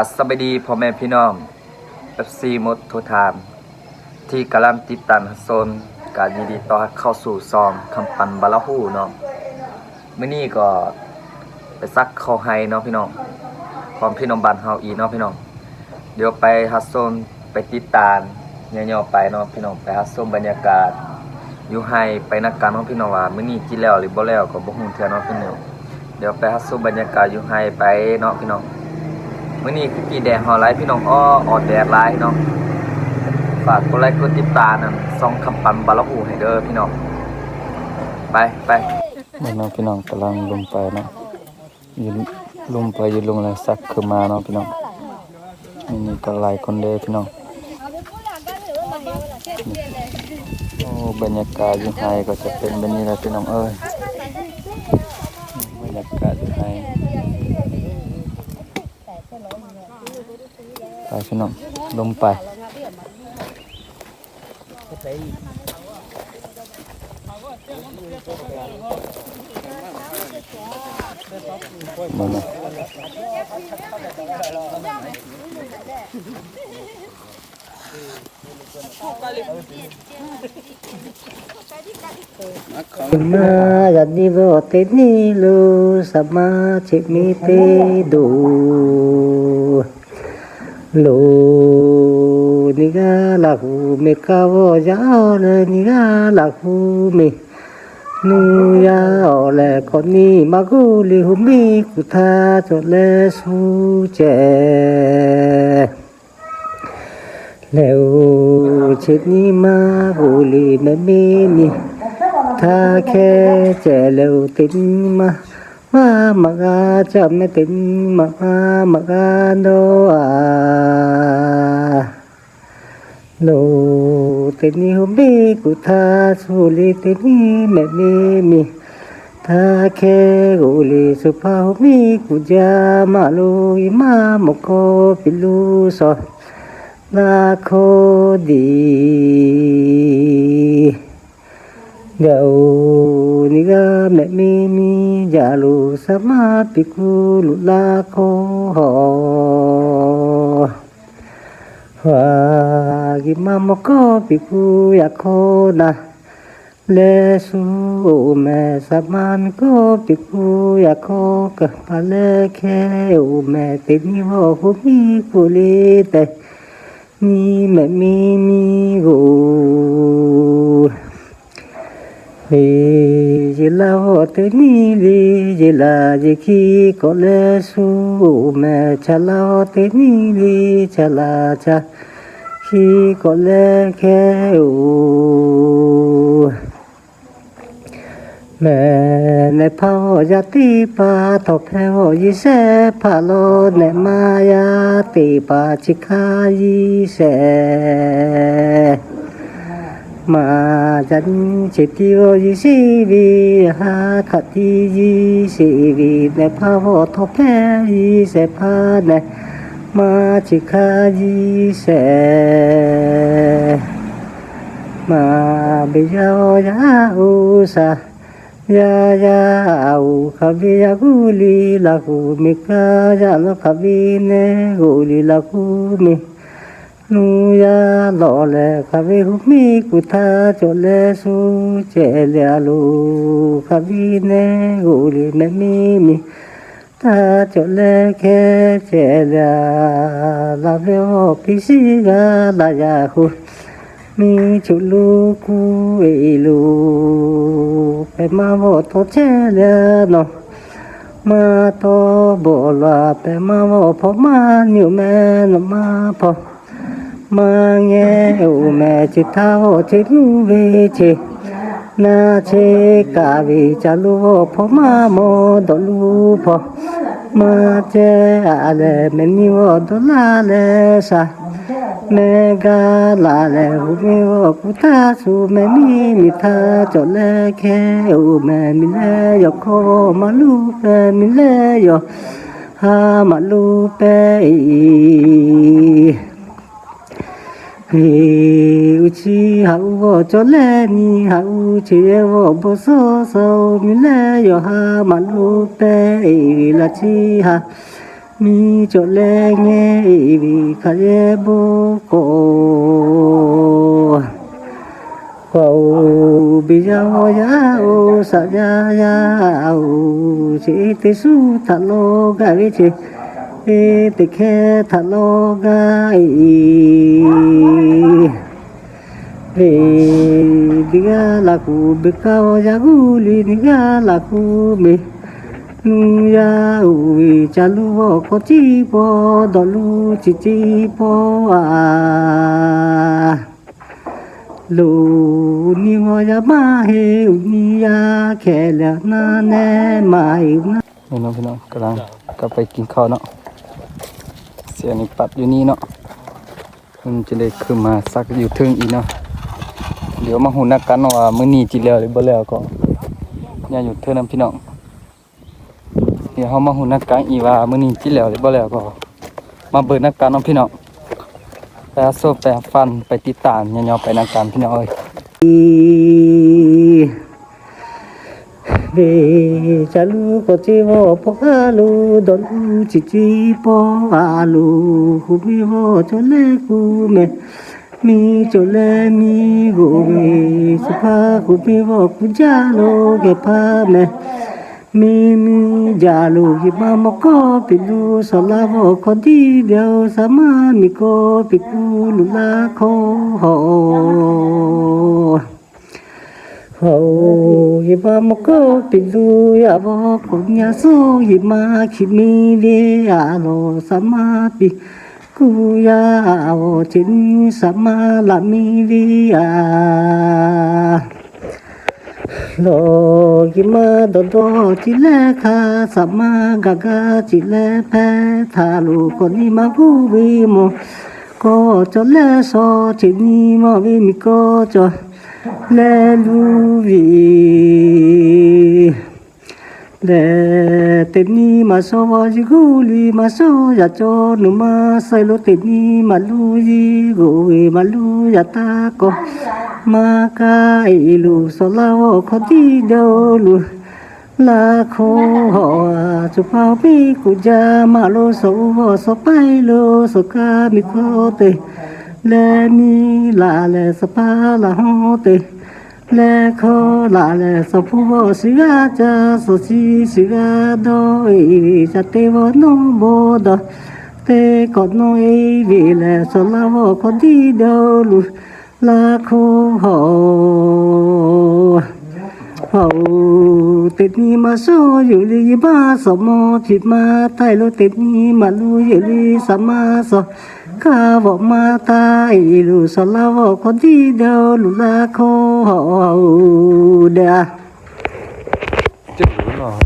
ກະສະບາຍດີພໍ່ແມ່ພີ່ນ້ອງ ເອັຟຊີ ໝົດທົ່ວທ່ານ ທີ່ກຳລັງຕິດຕາມຮັບຊົມ ກະຍິນດີຕ້ອນຮັບເຂົ້າສູ່ຊ່ອງຄຳປັນບາລາຫູເນາະ. ມື້ນີ້ກໍໄປສັກເຂົ້າໄຮ່ເນາະພີ່ນ້ອງ ຂອງພີ່ນ້ອງບ້ານເຮົາອີກເນາະພີ່ນ້ອງ. ດຽວໄປຮັບຊົມ ໄປຕິດຕາມ ຍໍໆ ໄປເນາະພີ່ນ້ອງ ໄປຮັບຊົມບັນຍາກາດຢູ່ໄຮ່ໄປນຳກັນເນາະພີ່ນ້ອງ ວ່າມື້ນີ້ຊິແລ້ວຫຼືບໍ່ແລ້ວກໍບໍ່ຮູ້ເທື່ອເນາະພີ່ນ້ອງ. ດຽວໄປຮັບຊົມບັນຍາກາດຢູ່ໄຮ່ໄປເນາະພີ່ນ້ອງ. ມື້ນີ້ຄືກີແດດຮ້ອນຫຼາຍພີ່ນ້ອງ ອໍ ອອກແດດຫຼາຍເນາະ. ຝາກກົດໄລກົດຕິດຕາມນຳຊ່ອງຄຳປັນບາລາຫູໃຫ້ເດີພີ່ນ້ອງ. ໄປ ໄປ ເບິ່ງເນາະພີ່ນ້ອງ ກຳລັງລົງໄປເນາະ. ຢູ່ ລົງໄປຢູ່ລົງແລ້ວສັກຄືນມາເນາະພີ່ນ້ອງ. ນີ້ກໍຫຼາຍຄົນເດີພີ່ນ້ອງ. ໂອ້ ບັນຍາກາດຢູ່ໄຮ່ກໍຈະເປັນແບບນີ້ແຫຼະພີ່ນ້ອງເອີຍ. ບັນຍາກາດຢູ່ໄຮ່ ໄປພີ່ນ້ອງ ລົງໄປ. ມາ ຍານິໂວ ເຕນິໂລ ສະມາ ເຈມິເຕໂດ ໂລ ນິກາລາຫູ ເມກາວໍ ຍາວໍ ເລ ນິກາລາຫູ ເມ ນູ ຍາວໍ ເລ ກອນນີ ມາ ໂກ ລີ ຫູ ເມ ກຸທາ ໂຈ ເລ ຊູ ເຈ ເລ ເຊນີ ມາ ໂກ ລີ ເມ ເມ ນີ ທາ ເຄ ເຈ ເລ ເຕນີ ມາ ວາ ມາ ກາ ຈາ ເມ ເຕນີ ມາ ວາ ມາ ກາ ໂນ ອາ ໂລ ເຕນີ ຫູ ເມ ກຸທາ ຊູ ລີ ເຕນີ ເມ ເມ ມີ ທາ ເຄ ໂກ ລີ ສຸພາ ຫູ ເມ ກຸ ຈາ ມາ ໂລ ອີ ມາ ໂມ ໂຄ ປິ ລູ ຊໍ ລາ ໂຄ ດີ ເດ ໂອ ນິ ກາ ເມ ເມ ມີ ຢາ ລູ ສະ ມາ ປິ ກູ ລຸ ລາ ໂຄ ຫໍ ຫວາ ກິ ມາ ໂມ ໂຄ ປິ ກູ ຢາ ໂຄ ນາ ເລ ຊູ ເມ ສະ ມາ ມິໂກ ປິ ກູ ຢາ ໂຄ ກະ ປາ ເລ ເຄ ໂອ ເມ ເຕ ນິ ໂວ ໂຄ ມິ ກູ ລີ ເຕ ນິ ເມ ມີ ມີ ໂກ ເຮ ເຢ ລາ ໂວ ເຕ ນິ ລີ ເຢ ລາ ເຢ ຄີ ໂກ ເລ ຊູ ເມ ຊາ ລາ ໂວ ເຕ ນິ ລີ ຊາ ລາ ຊາ ຄີ ໂກ ເລ ເຄ ໂອ ແມ່ ແນ ພາ ວໍ ຢາ ຕີ ປາ ທໍ ແພ ວໍ ຢີ ແສ ພາ ລໍ ແນ ມາ ຢາ ຕີ ປາ ຊິ ຄາ ຢີ ແສ ມາ ຈັນ ຊິ ຕີ ວໍ ຢີ ຊີ ວີ ຫາ ຄະ ຕີ ຢີ ຊີ ວີ ແນ ພາ ວໍ ທໍ ແພ ຢີ ແສ ພາ ແນ ມາ ຊິ ຄາ ຢີ ແສ ມາ ເບ ຢາ ວໍ ຢາ ອູ ສາ ຢາ ຢາ ອູ ຄະ ເວ ຢາ ກູ ລີ ລາ ຄູ ເມ ກາ ຢາ ລໍ ຄະ ເວ ເນ ກູ ລີ ລາ ຄູ ເມ ນູ ຢາ ລໍ ແລ ຄະ ເວ ຫູ ເມ ກຸ ທາ ໂຈ ແລ ຊູ ເຈ ແລ ລູ ຄະ ເວ ເນ ກູ ລີ ແມ ເມ ມີ ຕາ ໂຈ ແລ ແຄ ແຈ ລາ ລາ ເວ ວໍ ປີ ສີ ກາ ລາ ຢາ ຄູ ມີ ຊຸ ລູ ກູ ເອ ອີ ລູ ແປ ມາ ວໍ ໂຕ ແຈ ລາ ນໍ ມາ ໂຕ ບໍ ລາ ແປ ມາ ວໍ ພໍ ມາ ນິວ ແມ ນອ ມາ ພໍ ມາ ແງ ໂອ ແມ ຈິ ທາ ວໍ ເຈ ນູ ເວ ເຈ ນາ ເຈ ກາ ເວ ຈາ ລູ ວໍ ພໍ ມາ ມໍ ດໍ ລູ ພໍ ມາ ແຈ ອາ ແລ ແມ ນິ ວໍ ດໍ ລາ ແລ ສາ ແມ ກາ ລາ ແລ ຫູ ເມ ວໍ ກຸ ທາ ຊູ ແມ ມີ ມິ ທາ ເຈາະ ແລ ແຄ ໂອ ແມ ມິ ແລ ຢໍ ຄໍ ມາ ລູ ແປ ມິ ແລ ຢໍ ຫາ ມາ ລູ ແປ ອີ ເຮ ອຸ ຊີ ຫາ ອຸ ວໍ ເຈາະ ແລ ນີ ຫາ ອູ ເຈ ເອ ວໍ ໂບ ຊໍ ເຊົາ ມິ ແລ ຢໍ ຫາ ມາ ລູ ແປ ເອ ວິ ລາ ຊີ ຫາ ມີເຈົ້າແລແງອີວີຄາເຢໂບໂກ ເວົ້າບິຍາວຢາໂອສະຍາຍາໂອ ເຊເຕສຸທະໂລກາເວເຊ ເອເຕແຄທະໂລກາອີ ເວ ດິກາລາຄູເບກາວະຍາກູລີນິກາລາຄູເມ ນຸຍາອຸເວຈາລຸວະໂຄຈິໂປ ດອລຸຈິຈິໂປອາ ໂລນິວະຍາມາເຮອຸນິຍາແຄແລນາແນມາເອອຸນາ ນີ້ເນາະພີ່ນ້ອງ ກຳລັງກັບໄປກິນເຂົ້າເນາະ ເສຍນີ້ປັດຢູ່ນີ້ເນາະ. ເພິ່ນຈະໄດ້ຂຶ້ນມາຊັກຢູ່ເທິງອີກເນາະ ດຽວມາຮູ້ນຳກັນເນາະວ່າມື້ນີ້ຊິແລ້ວຫຼືບໍ່ແລ້ວ ກໍຍ່າງຢູ່ເທິງນຳພີ່ນ້ອງ ດຽວເຮົາມາຮູ້ນຳກັນອີກວ່າມື້ນີ້ຊິແລ້ວຫຼືບໍ່ແລ້ວ ກໍມາເບິ່ງນຳກັນເນາະພີ່ນ້ອງ ໄປຮັບຊົມໄປຮັບຟັງໄປຕິດຕາມຍາວໆໄປນຳກັນພີ່ນ້ອງເອີຍ. ເວຈາລຸໂຄຈິໂວໂພອາລຸ ດອລຸຈິຈິໂປອາລຸ ຄຸມິໂວໂຈເລກຸເມ ມິໂຈເລມິໂກເວ ສຸພາຄຸມິໂວຄຸຈາໂລເກພາເມ ມິມິຈາລຸຫິມາໂມໂກປິລຸ ສອລາໂວໂຄດີເດວ ສາມາມິໂກປິກຸລຸລາໂຄ ໂຮ ໂຮ ຫິມາໂມໂກປິລຸຍາໂວໂຄຍາໂຊຫິມາຄິມິເວອາໂລ ສາມາປິກຸຍາໂວເຈນິສາມາລາມິເວອາ ໂລຫິມາໂດໂດຈິເລຄາ ສາມາກາກາຈິເລແພທາລຸໂຄນິມາພູວິໂມ ໂກໂຈເລໂຊເຈນິມາວິມິໂກໂຈເລລຸວິ ເລເຕນິມາໂຊວະຈິກຸລິມາໂຊຍາໂຈນຸມາໄຊໂລເຕນິມາລຸຍິກຸເວມາລຸຍາຕາໂກມາກາອິລຸໂຊລາໂວໂຄຕິເດວລຸ ລາໂຄ ໂຮອາ ສຸພາວິກຸຈາມະໂລໂສໂວໂສໄປໂລໂສກາມິໂຄເຕ ແລມີລາແລສະພາລາໂຮເຕ ແລໂຄລາແລສະພູໂວສິກາຈາໂສສິສິກາໂດເອວິຈາເຕວະໂນໂບໂດເຕໂກໂນເອວິແລໂສລາໂວໂຄຕິເດວລຸ ລາໂຄ ໂຮອາ ເຕນິມາໂຊຍຸລິມາໂສໂມພິມາໄຕໂລເຕນິມາລຸຍຸລິສະມາໂສກາໂວມາຕາອິລຸໂສລາໂວໂຄຕິເດວລຸລາໂຄ ໂຮເດອາ ຈະຮູ້ເນາະ.